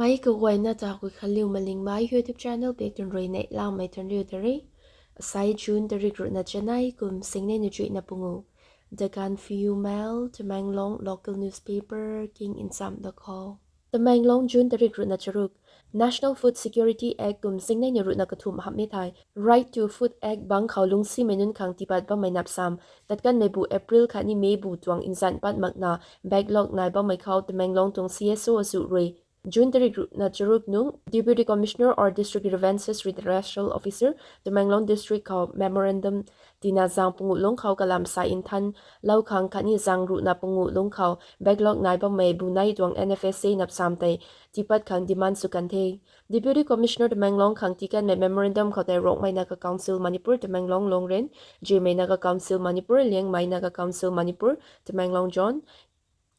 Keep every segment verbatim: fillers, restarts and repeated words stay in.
Ai kaguayna ta Guikhanliu Malingmei YouTube channel pek tun rui neihlamei thanriu ta re. Asai June tarik ruhna chanei kum singnei na chuihna pungu. The Gaanphiu Mail, Tamenglong local newspaper king nchamh da khou. Tamenglong, June tarik ruhna charuk. National Food Security Act kum singnei na ruhna kathumh hamhmei thei Right to Food Act bang khou lungcsimei nunc khang tiipat bammei napsam tat kanmei bu April khatni May bu tuang nzan pat makna backlog nai bammei khou Tamenglong tuang C S O azuh rui June tarik ruhna charuk nung Deputy Commissioner or District Grievances Redressal Officer, Tamenglong District khou memorandum tina zang pungu lungc khou kalam sa nthanlou khang khatni zang ruhna pungu lungc khou backlog nai bammei bu nei tuang N F S A napsam tei tiipat khang demand sw kan the. Deputy Commissioner Tamenglong khang tii kanmei memorandum khou tei Rongmei Naga Council Manipur Tamenglong Longren, Zeme Naga Council Manipur, Liangmei Naga Council Manipur Tamenglong Zone,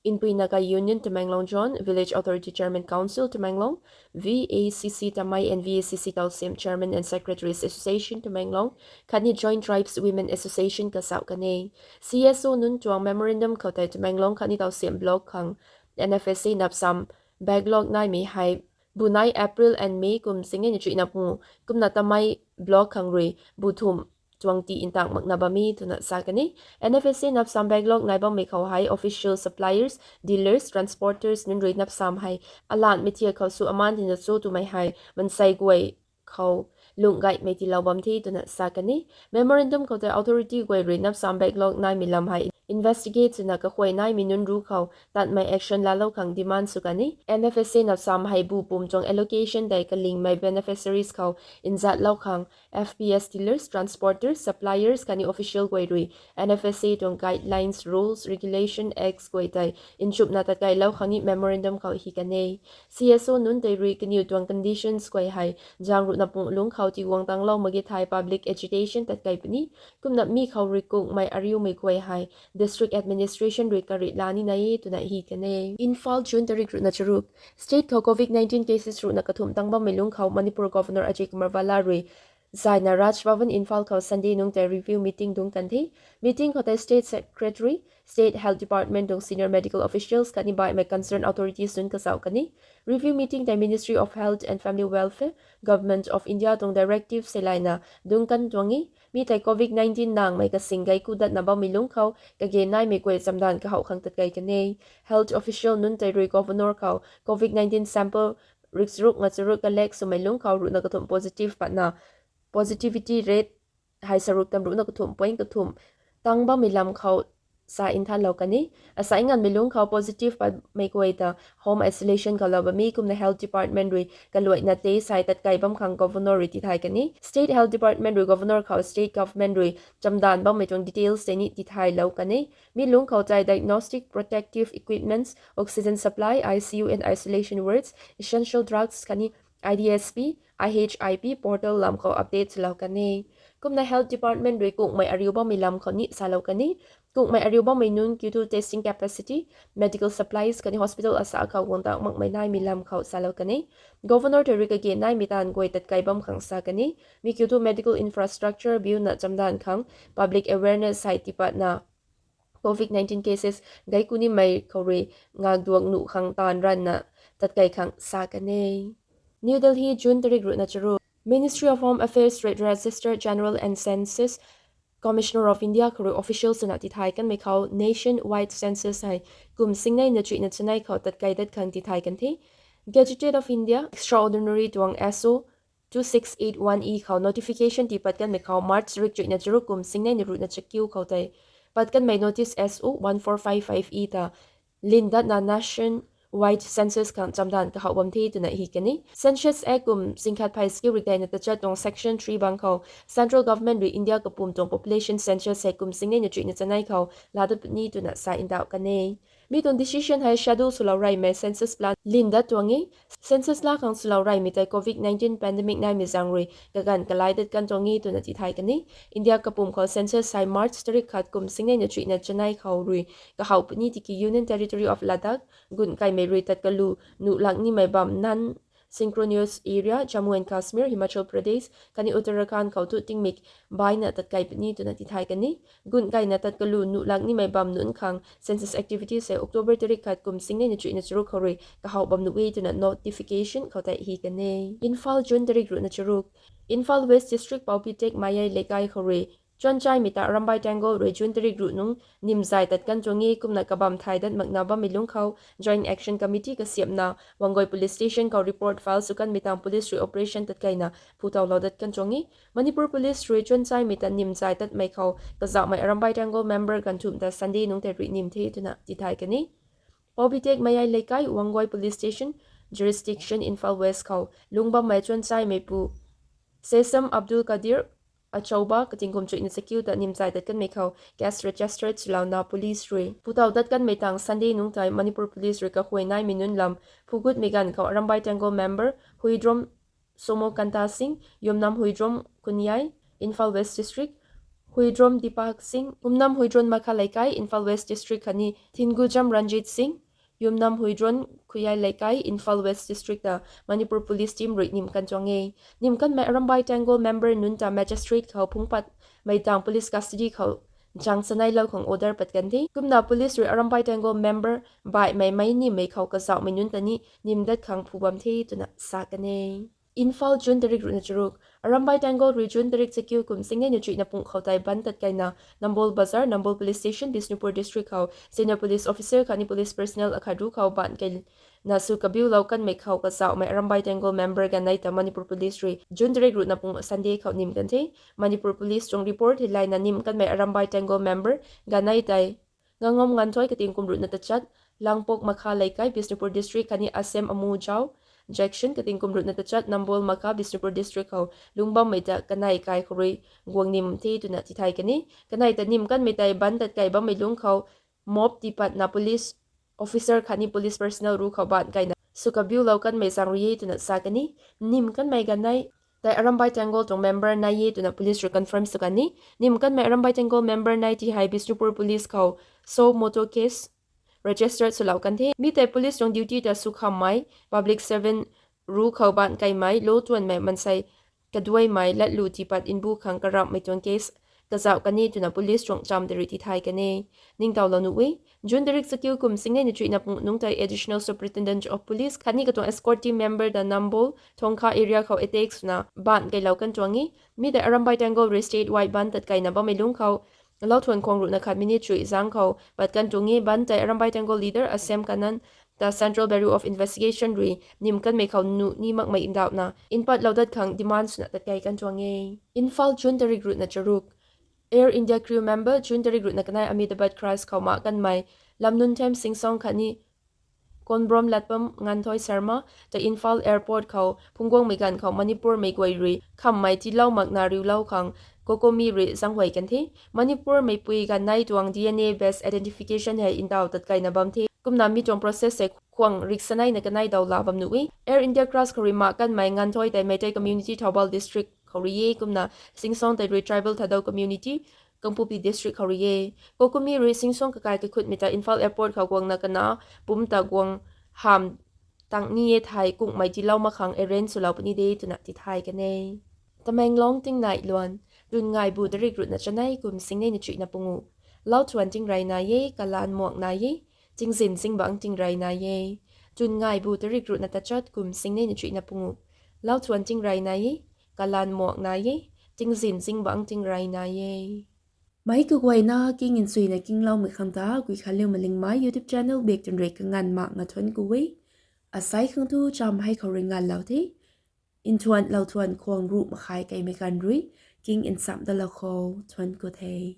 Inpui Naga Union Tamenglong Zone, Village Authority Chairman Council Tamenglong, V A C C Tamei and V A C C Tausim Chairman and Secretaries Association Tamenglong, khatni Joint Tribes Women Association kazauh kan e. C S O nunc tuang memorandum khou tei Tamenglong khatni Tausim block khang N F S A napsam backlog naimei hei bu nei April and May kum singnei na chuihna pungu, kumna Tamei block khang rui bu thumh tuang ti ntang makna bam e twna sa kan e. N F S A napsam backlog nai bammei khou hei official suppliers, dealers, transporters nunc rui napsam hei alanmei thiak khou sw aman tina cho twmei hei mansei guay khou lungh gaymei tiilou bam the twna sa kan e. Memorandum khou tei authority guay rui napsam backlog naimei lam hei investigate swna kakhuay naimei nunc ru khou tatmei action laalou khang demand sw kan e. N F S A napsam hei bu pum tuang allocation tei kalingmei beneficiaries khou nzatlou khang F P S dealers, transporters, suppliers khatni official guay rui N F S A tuang guidelines, rules, regulation, acts guay tei nchumhna tatkailou khang ni memorandum khou hi kan e. C S O nunc tei rui kaniw tuang conditions guay hei zang ruhna pungu lungc khou tiguang tanglou mak ge thei public agitation tatkai puni, kumna mi khou rui kungmei ariumei guay hei District Administration rui karit la ni nai e twna hi kan e. Imphal, June tarik ruhna charuk. State khou covid nineteen cases ruhna kathumh tang bammei lungc khou Manipur Governor Ajay Kumar Bhalla rui zayna Raj Bhavan Imphal khou Sunday nung tei review meeting dungc kan the. Meeting khou tei State Secretary, State Health Department tuang senior medical officials khatni baihmei concerned authorities nunc kazauh kan e. Review meeting tei Ministry of Health and Family Welfare, Government of India tuang directive seilayna dungc kan tuang e. Mi tei covid nineteen nangmei kasing gei ku datna bammei lungc khou kage naimei guay chamdan kahouh khang tatkai kan e. Health official nunc tei rui Governor khou covid nineteen sample rik charuk nga charuk collect swmei lungc khou ruhna kathumh positive patna positivity rate hei saruk tam ruhna kathumh point kathumh tang bammei lam khou sa nthanlou kan e. Asai nganvmei lungc khou positive patmei guay ta home isolation khou lou bam e, kumna Health Department rui kaluaina test hei tatkai bam khang Governor rui tithay kan e. State Health Department rui Governor khou State Government rui chamdan bammei tuang details tei ni tithaylou kan e. Mi lungc khou tei diagnostic protective equipments, oxygen supply, I C U and isolation wards, essential drugs khatni I D S P, I H I P portal lam khou update swlou kan e. Kumna Health Department rui kungmei ariu bammei lam khou ni salou kan e. Kungmei ariu bammei nunc kiu thu testing capacity, medical supplies khatni hospital asa khou guang tak makmei naimei lam khou salou kan e. Governor tei rui kage naimei taanv guay tatkai bam khang sa kan e. Mi kiu thu medical infrastructure biuna chamdan khang public awareness hei tipatna covid nineteen cases gei ku nimei khou rui ngakduak nuh khang taanv ranvna tatkai khang sa kan e. New Delhi, June tarik ruhna charuk. Ministry of Home Affairs rui Registrar General and Census Commissioner of India khou rui official swna tithay kanmei khou nationwide census hei kum singnei na chuihna chanei khou tatkai dat khang tithay kan the. Gazetted of India Extraordinary tuang S O two six eight one E khou notification tii pat kanmei khou March tarik chuihna charuk kum singnei na ruhna chakiu khou tei pat kanmei notice S O one four five five E ta lin datna nationwide census khang chamdan kahouh bam the twna hi kan e. Census Act kum singkhat phey skiu rikdeina tachat tuang section three bang khou Central Government rui India kapwm tuang population census hei kum singnei na chuihna chanei khou laa dat puni twna sa ndauh kan e. Mi tuang decision hei schedule swlou reymei census plan lin dat tuang e. Census laa khang swlou reymei tei covid nineteen pandemic naimei zaeng rui kaganv kalai dat kan tuang e twna tithay kan e. India kapwm khou census hei March tarik khat kum singnei na chuihna chanei khou rui kahouh puni tiki Union Territory of Ladakh gun kaimei rui tat kalu nuh lak nimei bam nan synchronous area, Jammu and Kashmir, Himachal Pradesh khatni Uttarakhand khou tu tingmik baina tatkai puni twna tithay kan e. Gun kaina tat kalu nuh lak nimei bam nunc khang census activities hei October tarik khat kum singnei na chuihna charuk khou rui kahaw bam nuh e twna notification khou tei hi kan e. Imphal, June tarik ruhna charuk. Imphal West District Paupitech Mayai Leikai khou rui chuanchaimei ta Arambai Tenggol rui June tarik ruh nung nimzay tat kan tuang e. Kumna kabam thay dat makna bammei lungc khou Joint Action Committee kasiamhna Wangoi Police Station khou report file sw kanmei tang police rui operation tatkaina phu tawlou dat kan tuang e. Manipur Police rui chuanchaimei ta nimzay tatmei khou kazauhmei Arambai Tenggol member ganv thumh ta Sunday nungc tei rui nim the twna tithay kan e. Paupitech Mayai Leikai, Wangoi Police Station, Jurisdiction, Imphal West khou lungc bammei chuanchaimeipu Sesam Abdul Kadir Achauba katingkum chuihna chakiu ta nimzay tat kanmei khou case registered swlouna police rui phu taw dat kanmei tang Sunday nungc tei Manipur Police rui kahuay naimei nunc lam phugutmei ganv khou Arambai Tenggol member Huidrom Somokanta Singh, Yumnam Huidrom Kunyai, Imphal West District, Huidrom Deepak Singh, Yumnam Huidrom Makha Leikai, Imphal West District khatni Thingujam Ranjit Singh, Yumnam Huidrom Khuyai Leikai, Imphal West District ta Manipur Police team rui nim kan tuang e. Nim kanmei Arambai Tenggol member nunc ta magistrate khou phungc patmei tang police custody khou zang chaneilou khang order pat kan the. Kumna police rui Arambai Tenggol member baihmei meic nimmei khou kazauhmei nunc ta ni nim dat khang phu bam the twna sa kan e. Imphal, June tarik ruhna charuk. Arambai Tenggol rui June tarik chakiu kum singnei na chuihna pung khou tei ban tatkaina Nambol Bazar, Nambol Police Station, Bishnupur District khou senior police officer khatni police personnel akhat ru khou ban kaina sw kabiulou kanmei khou kazauhmei Arambai Tenggol member ganei ta Manipur Police rui June tarik ruhna pung Sunday khou nim kan the. Manipur Police tuang report hei layna nim kanmei Arambai Tenggol member ganei tei Ngangom Nganthoi katingkum ruhna tachat, Langpok Makha Leikai, Bishnupur District khatni Asem Amu Jao Jackson katingkum ruhna tachat, Nambol Makha, Bishnupur District khou lungc bammei ta kanei kai khou rui guang nim the twna tithay kan e. Kanei ta nim kanmei tei ban tatkai bammei lungc khou mob tiipatna police officer khatni police personnel ru khou ban kaina sw kabiulou kanmei zaeng rui e twna sa kan e. Nim kanmei ganei tei Arambai Tenggol tuang member nai e twna police rui confirm sw kan e. Nim kanmei Arambai Tenggol member nai ti hei Bishnupur Police khou suo motu case registered swlou kan the. Mi tei police tuang duty ta sw khammei public servant ru khou ban kaimei lou tuanmei mansei kaduaimei latlu tiipat mbu khang karamhmei tuang case kazauh kan e twna police tuang cham tei rui tithay kan e. Ningtowlou nuh e. June tarik chakiu kum singnei na chuihna pung nungc tei Additional Superintendent of Police khatni katuang escort team member ta Nambol Thongkha area khou attack swna ban kailou kan tuang e. Mi tei Arambai Tenggol rui state wide ban tatkaina bammei lungc khou Lauthuan khwang ruhna khat minute chuih zaeng khou pat kan tuang e. Ban tei Arambai Tenggol leader Asem Kanan ta Central Bureau of Investigation rui nim kanmei khou nuh ni makmei ndauhna npatlou dat khang demand swna tatkai kan tuang e. Imphal, June tarik ruhna charuk. Air India crew member June tarik ruhna kanei Ahmedabad crash khou mak kanmei Lamnunthem Singsong khatni Konbrom Latpam Nganthoi Sharma ta Imphal Airport khou phungc guangmei ganv khou Manipurmei guay rui khammei tiilou makna riulou khang COCOMI rui zaenghuay kan the. Manipurmeipui ganei tuang D N A based identification hei ndaw tatkaina bam the. Kumna mi tuang process hei khwang riksaneina kanei daw la bam nuh e. Air India crash khou rui mak kanmei Nganthoi tei Meitei community Thoubal District khou rui e, kumna Singsong tei rui tribal Thadou community Kangpokpi District khou rui e. COCOMI rui Singsong kakai kakhutmei ta Imphal Airport khou guangna kana pumc ta guang hamh tang ni e thei kungmei tiilou mak khang arrange swlou puni de twna tithay kan e. Tamenglong tingnai luan. Tun ngaibu tarik ruhna chanei kum singnei na chuihna pungu. Lauthuan tingrey nai e, kalaan muak nai e, tingzin zingbangc tingrey nai e. Tun ngaibu tarik ruhna tachat kum singnei na chuihna pungu. Lauthuan tingrey nai e, kalaan muak nai e, tingzin zingbangc tingrey nai e. Meic kaguayna king nchuina kingloumei khang ta Guikhanliu Malingmei YouTube channel bak twn rui kanganv mak nga thuanc ku e. Asei khang thu cham hei khou rui nganvlou the. Nthuan lauthuan khwang ruh makhai keimei ganv rui king nchamh dalou khou thuanc ku the.